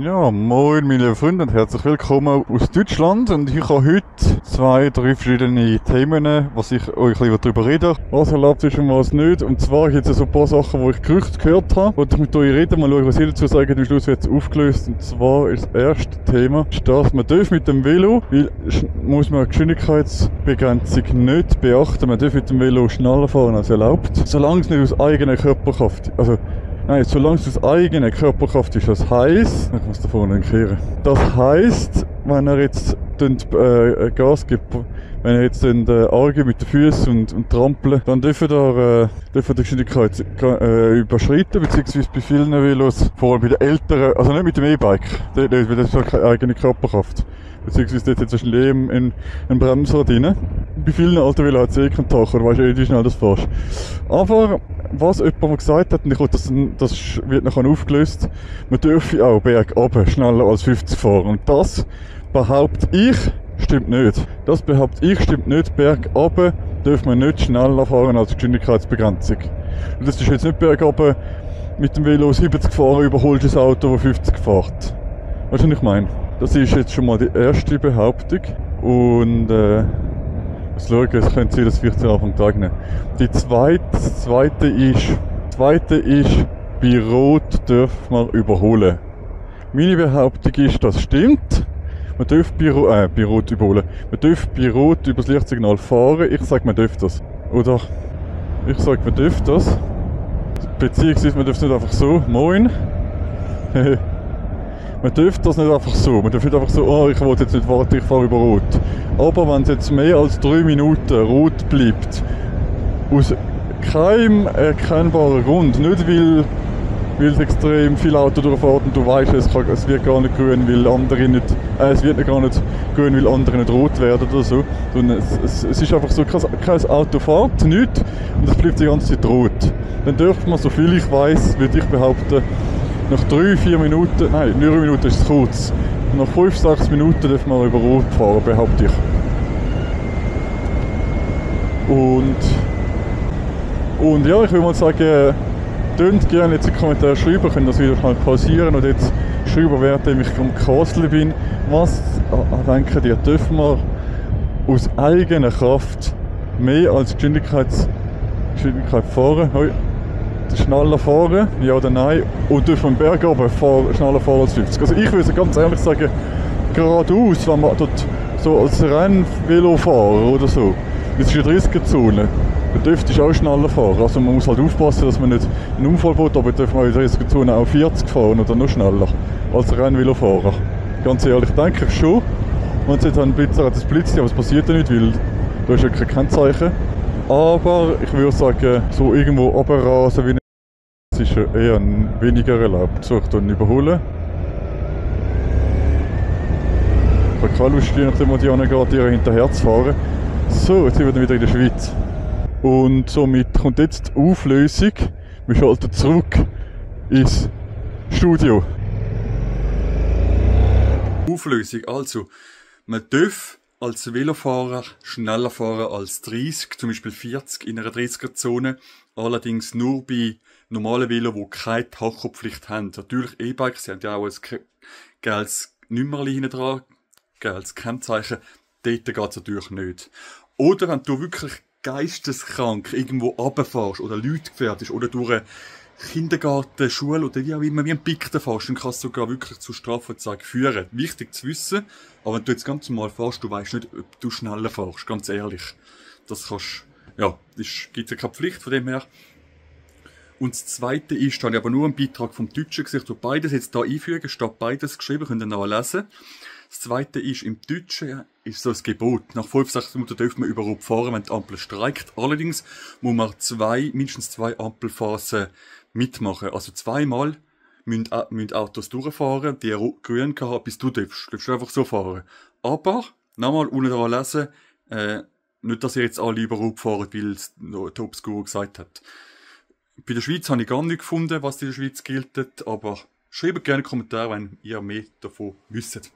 Ja, moin meine Freunde und herzlich willkommen aus Deutschland. Und ich habe heute drei verschiedene Themen, was ich euch ein bisschen darüber reden. Was erlaubt ist und was nicht. Und zwar jetzt so ein paar Sachen, wo ich Gerüchte gehört habe. Und ich mit euch reden, mal schauen, was ihr dazu sagt. Am Schluss wird es aufgelöst. Und zwar ist das erste Thema, dass man darf mit dem Velo, weil muss man eine Geschwindigkeitsbegrenzung nicht beachten. Man darf mit dem Velo schneller fahren als erlaubt. Solange es nicht aus eigener Körperkraft, solange es aus eigener Körperkraft ist, das heisst, ich muss da vorne kehren. Das heisst, wenn er jetzt Gas gibt, wenn er jetzt Arge mit den Füßen und trampeln, dann dürfen die Geschwindigkeit überschreiten, beziehungsweise bei vielen Velos, vor allem bei den älteren, also nicht mit dem E-Bike, weil das ist ja keine eigene Körperkraft. Beziehungsweise dort hat es wahrscheinlich ein Bremsrad drin. Bei vielen alten Velos hat es eh keinen Tacho, du weißt eh, wie schnell das fährst. Aber, was jemand mal gesagt hat, und ich hoffe, das wird nachher aufgelöst, man dürfe auch bergab schneller als 50 fahren. Und das behaupte ich, stimmt nicht. Das behaupte ich, stimmt nicht. Bergab darf man nicht schneller fahren als Geschwindigkeitsbegrenzung. Und das ist jetzt nicht bergab mit dem Velo 70 fahren, überholst das Auto, das 50 fährt. Weißt du, was ich meine? Das ist jetzt schon mal die erste Behauptung. Und, es könnte sein, dass vielleicht am Anfang Tag nehmen. Die zweite ist, bei Rot darf man überholen. Meine Behauptung ist, das stimmt. Man darf bei Rot überholen. Man darf bei Rot über das Lichtsignal fahren. Ich sage, man darf das. Oder? Ich sage, man darf das. Beziehungsweise, man darf es nicht einfach so. Moin. Man darf das nicht einfach so. Man darf nicht einfach so, ich will jetzt nicht warten, ich fahre über Rot. Aber wenn es jetzt mehr als 3 Minuten rot bleibt, aus keinem erkennbaren Grund, nicht weil extrem viele Autos durchfahren und du weißt, es wird gar nicht grün, weil andere nicht, es wird gar nicht grün, weil andere nicht rot werden oder so. Sondern es ist einfach so, kein Auto fährt, nichts, und es bleibt die ganze Zeit rot. Dann dürfte man, so viel ich weiss, würde ich behaupten, nach 3-4 Minuten, nein, 3 Minuten ist es kurz. Nach 5-6 Minuten dürfen wir über Rot fahren, behaupte ich. Und ja, ich will mal sagen, tönt gerne jetzt in die Kommentare schreiben, können das wieder schnell pausieren und jetzt schreiben, während ich am Kasteln bin. Was denkt ihr, dürfen wir aus eigener Kraft mehr als Geschwindigkeit fahren? Schneller fahren, ja oder nein, und dürfen wir bergab schneller fahren als 50. Also ich würde ganz ehrlich sagen, geradeaus, wenn man dort so als Rennvelofahrer oder so, das ist eine 30er-Zone, dann dürfte ich auch schneller fahren. Also man muss halt aufpassen, dass man nicht einen Unfall baut, aber dürfen wir in der 30er-Zone auch 40 fahren oder noch schneller als Rennvelofahrer. Ganz ehrlich, denke ich schon. Wenn es jetzt ein Blitzer hat, das blitzt ja, aber es passiert ja nicht, weil da ist ja kein Kennzeichen. Aber ich würde sagen, so irgendwo runterrasen wie das ist eher weniger erlaubt. So, ich dann überholen. Ich habe keine Lust, je nachdem, wo die angeht, ihr hinterher zu fahren. So, jetzt sind wir wieder in der Schweiz. Und somit kommt jetzt die Auflösung. Wir schalten zurück ins Studio. Auflösung, also, man darf als Velofahrer schneller fahren als 30, zum Beispiel 40 in einer 30er-Zone. Allerdings nur bei normalen Velos, die keine Tachopflicht haben. Natürlich E-Bikes, sie haben ja auch ein gelbes Nummerli hinten dran, gelbes Kennzeichen. Dort geht es natürlich nicht. Oder wenn du wirklich geisteskrank irgendwo runterfährst oder Leute gefährdest oder durch eine Kindergarten, Schule oder wie auch immer, wie ein Pikten fährst, dann kannst du sogar wirklich zu Strafanzeige führen. Wichtig zu wissen, aber wenn du jetzt ganz normal fährst, du weißt nicht, ob du schneller fährst, ganz ehrlich. Das kannst, ja, gibt ja keine Pflicht von dem her. Und das Zweite ist, da habe ich aber nur einen Beitrag vom Deutschen gesehen, ich beides jetzt da einfügen, steht beides geschrieben, könnt ihr nachlesen. Das Zweite ist, im Deutschen ist so ein Gebot. Nach 5-6 Minuten dürfen wir überhaupt fahren, wenn die Ampel streikt. Allerdings muss man mindestens 2 Ampelphasen mitmachen. Also 2-mal müssen Autos durchfahren, die grün haben, bis du darfst. Du darfst einfach so fahren. Aber, nochmal unten dran lesen, nicht, dass ihr jetzt alle überhaupt fahren, weil es der Obscuro gesagt hat. Bei der Schweiz habe ich gar nicht gefunden, was in der Schweiz gilt, aber schreibt gerne Kommentare, wenn ihr mehr davon wisst.